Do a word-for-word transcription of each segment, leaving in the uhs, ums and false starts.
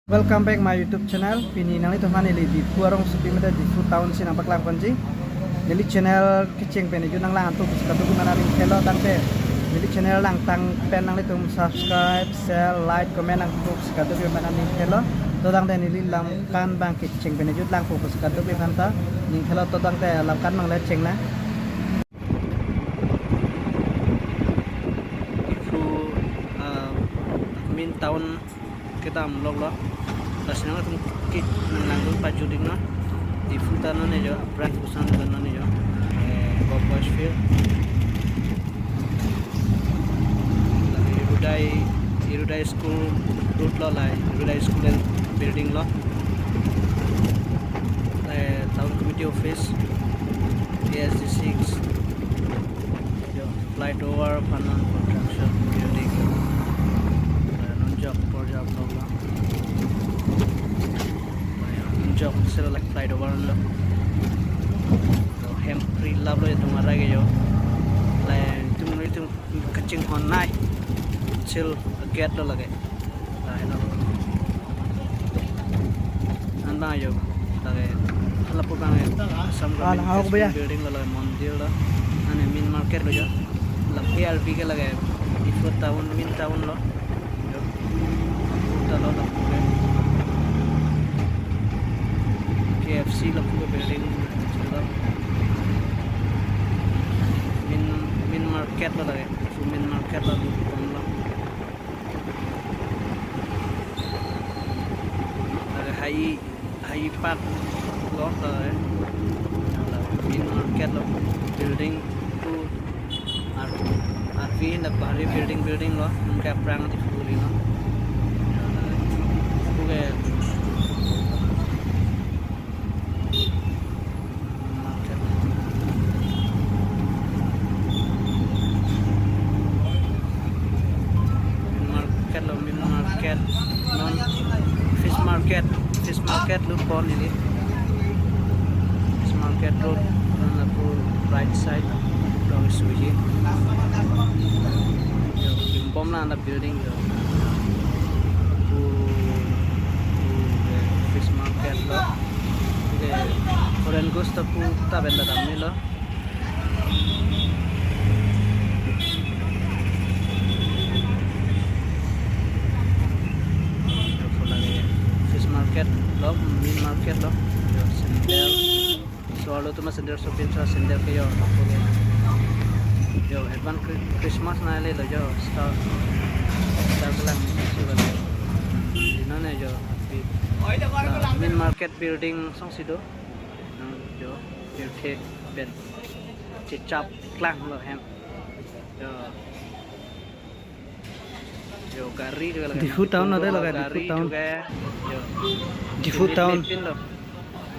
Welcome back my YouTube channel. Pini nanglitumphan neli Diphu arongsopi mate Diphu town si nangpaklang ponji. Neli channel kecheng pen ejut nanglang atum pusi kadokave amen aning thelo tangte. Neli channel langtang pen nanglitum subscribe, share, like, comment nangpo pusi kadokave amen aning thelo. To tangte neli lamkan abang kecheng pen ejut langpo pusi kadokave aphanta ning thelo, to tangte lamkan abang le chenglang. Diphu, ah, main town kedam lok lo. Lasi nangtum kik nanglang dun pajuding lo. Diphu ta non ne jo, aphrang pusang ta non ne jo. Eh, Bob Boys Field. Hirudai, Hirudai School road lo, la Hirudai School building lo. La Town Committee Office, A S D six. Jo, flyover aphan non construction building. La non jok por jok lo. La non jok sel la flyover lo. Jo, hem free lab lo itum arai ke jo. La itum itum kachinghon nai. Sel gate lo lake. La helo. An abang jo lake. Lapu abang jo Assam Ah, Government hau Festival bhaiya. Building lo, lake mondir lo. Ane main market lo jo. Lake A R B ke lake Diphu town, main town lo. Jo. Lapu ta lo lapu ke. K F C lapu ke building lo. Main, main market lo lake. Main market lo, lapu pon lo. Lake Hai, Hai Park lo lake. Main market lo, building tu ar, arvi na bahari building, building lo, anke aphrang Diphu ri lo. Oke. Market. Main market lo, main market. Non fish market, fish market lo pon neli. Fish market road, non lapu right side lo suji. Jo, bom la anda building jo. Pu, pu, eh, fish market lo. Oke, foreign goods ta pu ta benda dam ni lo. Jo, pu lake fish market lo, main market lo. Jo, sandal. So, arlo atum sandal shop pinso, sandal ke jo, lapu ke. Jo, advance Chri-, Christmas nai le lo jo, star, star kelang si lo. Di non ne jo, pi. Ah, main market building song si do. Nang jo, pirthe pen. Chechap klang lo hem. Jo. Jo, gari juga lake. Diphu town ade lake, Diphu town. Juga. Jo. Diphu town. Pin lo.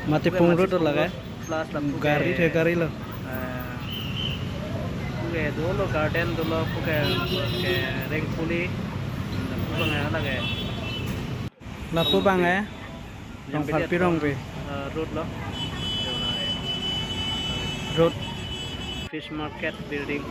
Mate Pung Road lake. Plus lapu gari ke, the gari lo. Eh, oke, dolo garden dolo, oke, oke, Rengpuli. Lapu abang lake. Lapu abang eh. Rongpharpi Rongpi. Eh, road lo. Jo, lake. Road. Fish market building.